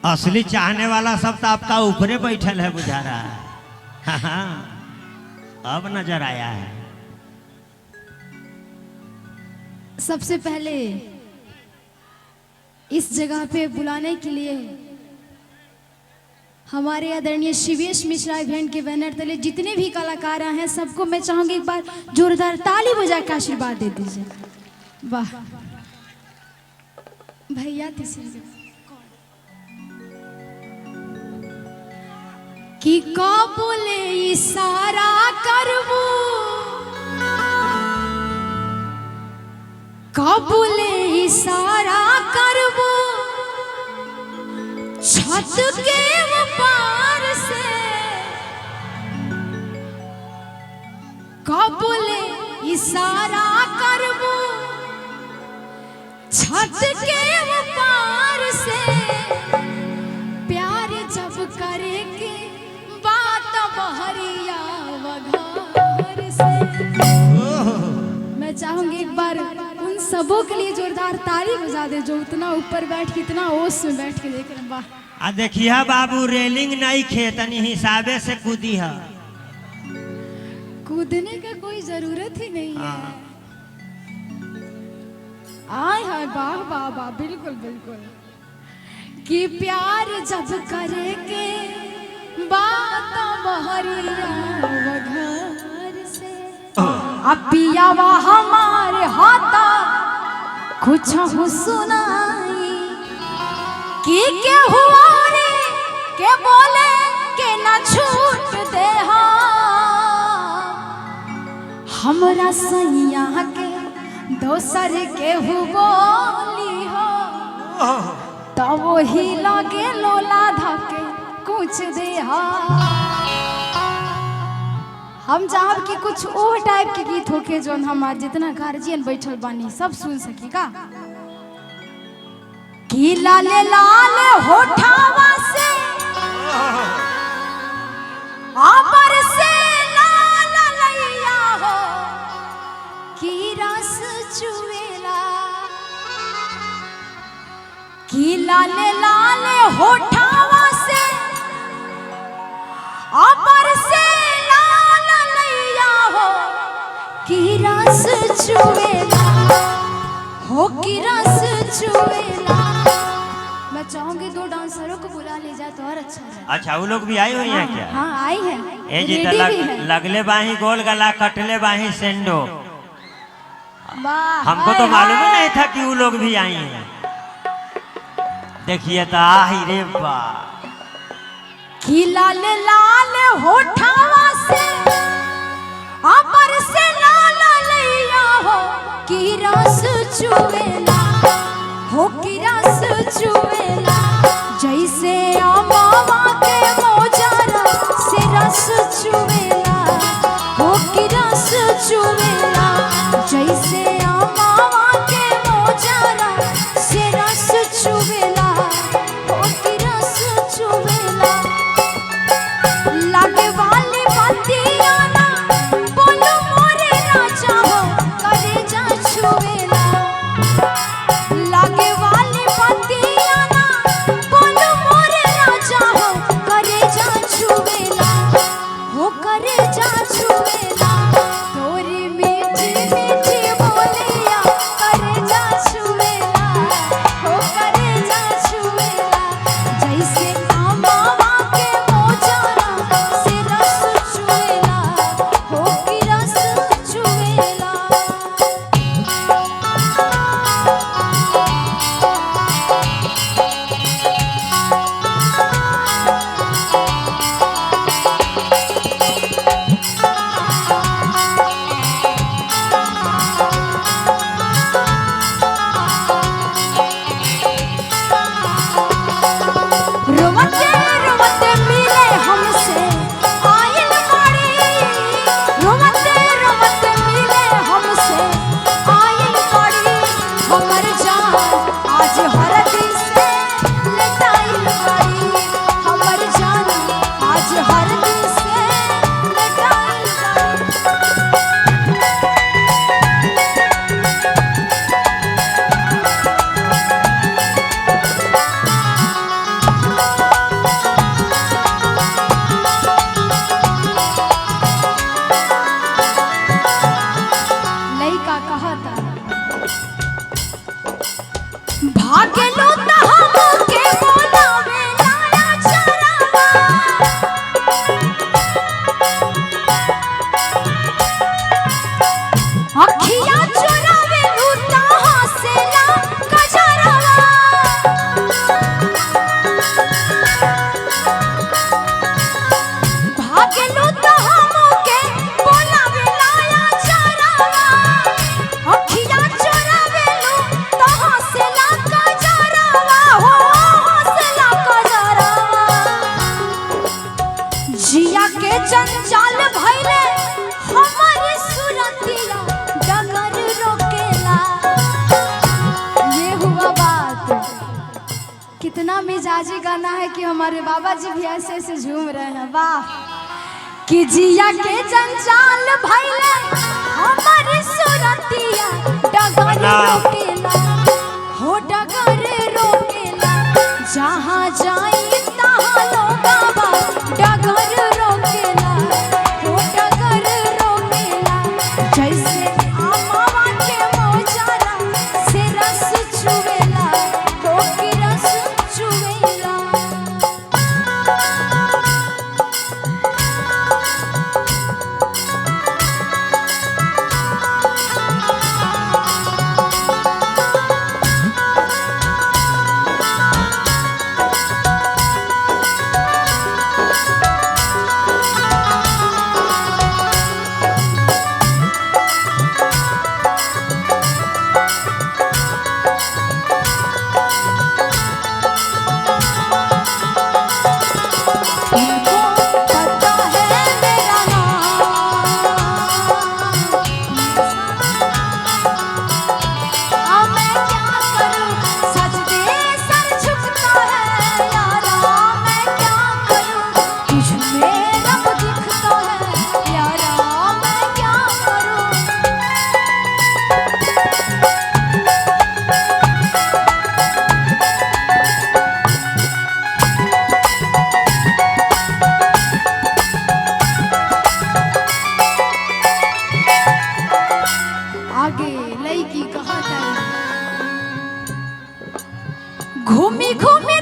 असली चाहने वाला सब तो आपका ऊपरे बैठल है, बुझा रहा है। हाँ हाँ, अब नजर आया है। सबसे पहले इस जगह पे बुलाने के लिए हमारे आदरणीय शिवेश मिश्रा इवेंट के बैनर तले जितने भी कलाकार आए हैं, सबको मैं चाहूंगी एक बार जोरदार ताली बजा के आशीर्वाद दे दीजिए। वाह भैया, तीसरे कि का बोले इशारा करबू, का बोले इशारा करबू, छत के वो पार से, का बोले इशारा करबू, छत के वो पार से, प्यार जब करे के बात बहरिया घर से। मैं चाहूंगी एक बार उन सबों के लिए जोरदार ताली बजा दे जो उतना ऊपर बैठ के, इतना ओस में बैठ के देख रहे हैं। वाह। आ देखिए बाबू, रेलिंग नहीं खे, तनी हिसाबे से कूदी है। कूदने का कोई जरूरत ही नहीं है। हाँ। आय हाय, वाह वाह वाह, बिल्कुल बिल्कुल। कि प्यार जब करे के बात बहरिया घर से, अब पियावा हमारे हाथा कुछ हो सुनाई, कि के हुआ रे के बोले के ना छूट दे, हमरा सैया के दोसर के हु बोली हो, तो वही लगे लोला धके कुछ दे। हम चाहब कि कुछ ओ टाइप के गीत होके जोन हमार जितना गार्जियन बैठल बानी सब सुन सके का। कि लाल लाल होठावा से आबर से लाल लैया हो, की रस चुवेला, कि लाल लाल होठावा से आबर से लाल लैया हो, की रस चुवेला हो, की रस चुवेला। मैं चाहूंगी दो डांसरों को बुला ले जाए तो और अच्छा है। अच्छा, वो लोग भी आई हुई हैं क्या? हाँ आई है। ए जी, तो रेडी भी है। लगले बाही गोल गला, कटले बाही सेंडो। वाह, हमको तो हाय, मालूम ही हाय। नहीं था कि वो लोग भी आई हैं। देखिए तो आही रे बा। कि लाल लाल होठावा से अबर से लाल लैया हो, की रस चुवेला हो, की रस चुवेला, जैसे अमावा के मोजरा से रस चुवेला हो, की रस चुवेला, जैसे अमावा के मोजरा से रस चुवेला हो, की रस चुवेला। लागे वाली बतिया ना बोलो मोरे राजा हो, करे जा छुवेला। लागे वाली बतिया कितना मिजाजी गाना है कि हमारे बाबा जी भी ऐसे ऐसे झूम रहे हैं। वाह कि जिया के जंजाल भइले हमर सुरतिया डगर रोकेला, हो डगर रोकेला, जहाँ जाई तहाँ लोगावा डगर रोकेला, हो डगर रोकेला, जैसे आमावा के मोजारा से रस चुवेला, हो कि रस चुवेला। उनको पता है मेरा नाम, अब मैं क्या करूं, सजदे सर झुकता है यारा, मैं क्या करूं, तुझ में रब दिखता है यारा, मैं क्या करूं। आगे लड़की कहा घूमी घूमी